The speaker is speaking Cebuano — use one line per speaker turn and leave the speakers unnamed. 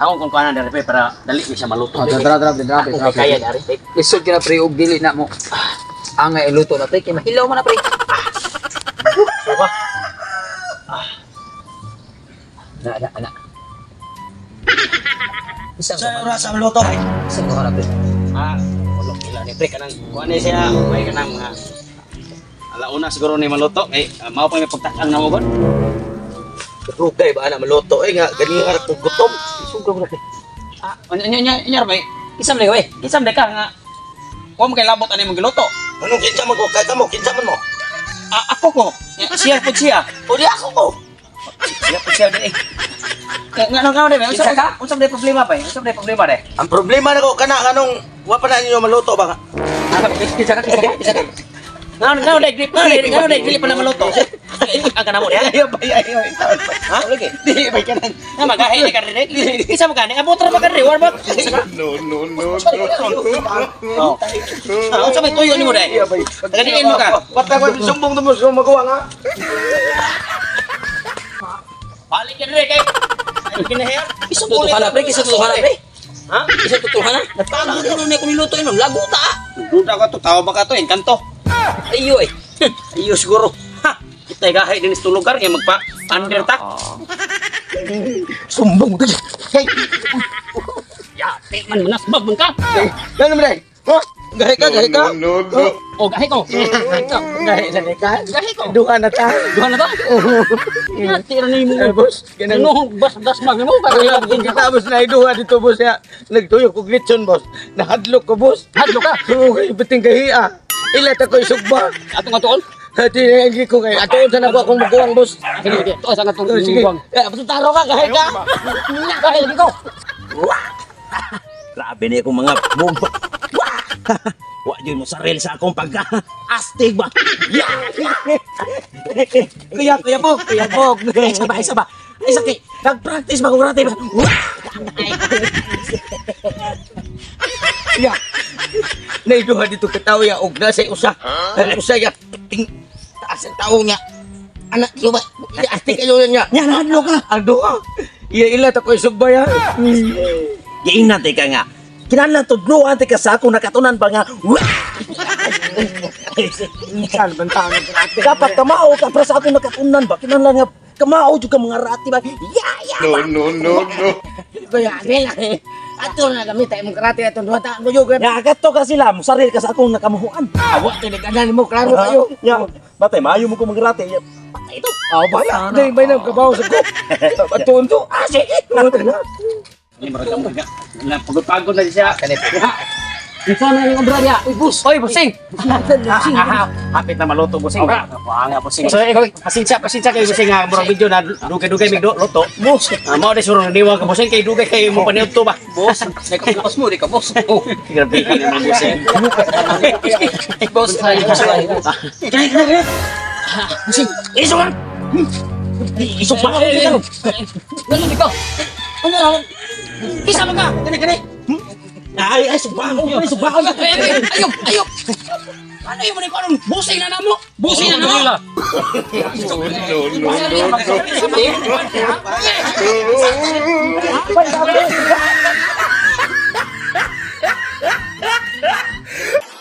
Ako kung kuanan diri pre para dali ni siya maluto.
Oh, tara tara tara.
Ako kay kaya dari pre.
Lisod ka na pre og dili na mo. Angay iluto na pre kay mahilaw man na pre.
Suba.
Na na na. Isang
Sa oras ang luto.
Isang ko na pre.
Ah, ulok ila ni pre kanang kuan ni siya, may kanang mga alauna siguro ni maluto kay mao pa may pagtakang na mo god.
Rugay ba na maluto eh nga ganiha ra kog gutom.
Sugaw na pre.
Ah, nya nya nya bay.
Isam na eh.
Isam ka nga. Wa mo kay labot ani mong giluto.
Anong kinsa man ko kay kamo kinsa man mo?
Ah, ako ko. Siya pud siya.
O di ako ko.
Siya pud siya dili. Nga nga nga unsa ka? Unsa may problema pa? Unsa may problema de?
Ang problema nako kana nganong wa pa na ninyo maluto ba?
Ah, kinsa ka kinsa ka kinsa ka. Nga nga dai grip nga nga dai dili pa na maluto. Ang kana mo diha.
Ayo bay ayo.
Ha? Lagi.
Di bay kanan.
Nga magahi ni ka rin. Kinsa mo gani? Abot ra ba ka rin? War ba?
No, no, no, no.
Oh. Ah, unsa may tuyo nimo dai? Taga-diin mo ka.
Patay ko sumbong mo sa magawa nga.
Balik ka dire kay. Kinahiyan.
Isang tutuhan na pre, isang tutuhan na pre.
Ha?
Isang tutuhan na. Nagpagod ko na kung niluto yun, lago ta.
Duda ka to, tawa ba ka to, engkanto.
Ayo eh.
Iyo siguro. Ha! Kita gahi din sa lugar nga magpa under ta.
Sumbong to. Hey,
Yate man manasbag man ka.
ano man dai? Ha? Gahi ka, gahi ka.
No, no, no.
O gahi ko.
Gahi sa ka.
Gahi ko.
Duha na ta.
Duha na ba? Yate ra nimo.
Eh, boss, ganang
Ano bas dasmag nimo ka
Tapos na iduha dito boss ya. Nagtuyo kog litson boss. Nahadlok ko boss.
Hadlok ka.
Oo, kay biting gahi ah. Ila ta ko isugba.
Atong atuon.
Hati na ang ko kay atuon sa nako akong maguwang boss.
Sige sige. Tuon sa atong
Oh, sige.
buwang.
Eh, taro ka gahi ka.
Gahi lagi ko.
Grabe ni akong mga bumba. Wa jud mo sarili sa akong pagka astig ba. Kuya, kuya po, kuya po. Isa ba, isa ba? Ay sakit. Nag-practice ba kung rate ba? Ya. Naiduha dito kataw ya og nasa usa. Usa ya ting taas ang tao niya. Anak yo ba? Astig kayo niya.
Nya nahadlok ka.
Ang duha. Iya ila ta ko isugba ya.
Giingnan ka nga. Kinahanglan tudloan ka sa akong nakatunan ba nga.
Insan man tao ng karate.
Dapat kamao ka para sa akong nakatunan ba. Kinahanglan nga kamao jud ka mga rati ba. Ya ya.
No, no, no, no.
Kuya, nila. Ato na gamit ay mong karate atong duha ta ko jud.
Ya kato ka sila, musaril ka sa akong nakamuhuan.
Awa tinignan mo klaro kayo.
Ya, batay maayo mo ko mga rati. Ya, patay ito.
Ah, bala. Dai may nang kabaw sa ko. Atuon to. Ah, sige.
Ni murag mo nga. Pagod-pagod na siya.
Unsa man ang obra diha? Uy, boss.
Oy, busing. Hapit na maluto busing. Nga busing. So, ikaw pasensya, pasensya kay busing nga murag video na dugay-dugay mig luto.
Boss.
Ah, mao di surong niwang ka busing kay dugay kay mo paniudto ba.
Boss, di ka boss mo, di ka boss. Oh,
Grabe ka naman busing.
boss, ay, boss.
Kaya kaya kaya.
Busing.
Iso ka. Iso pa.
Ganun di ka. Ano na? Kisa man ka.
Kani kani. Ay ay suba ko, ay suba ko.
Ayo, ayo. Ano yung mga anong busing na namo? Busing na namo.
No, no, no, no.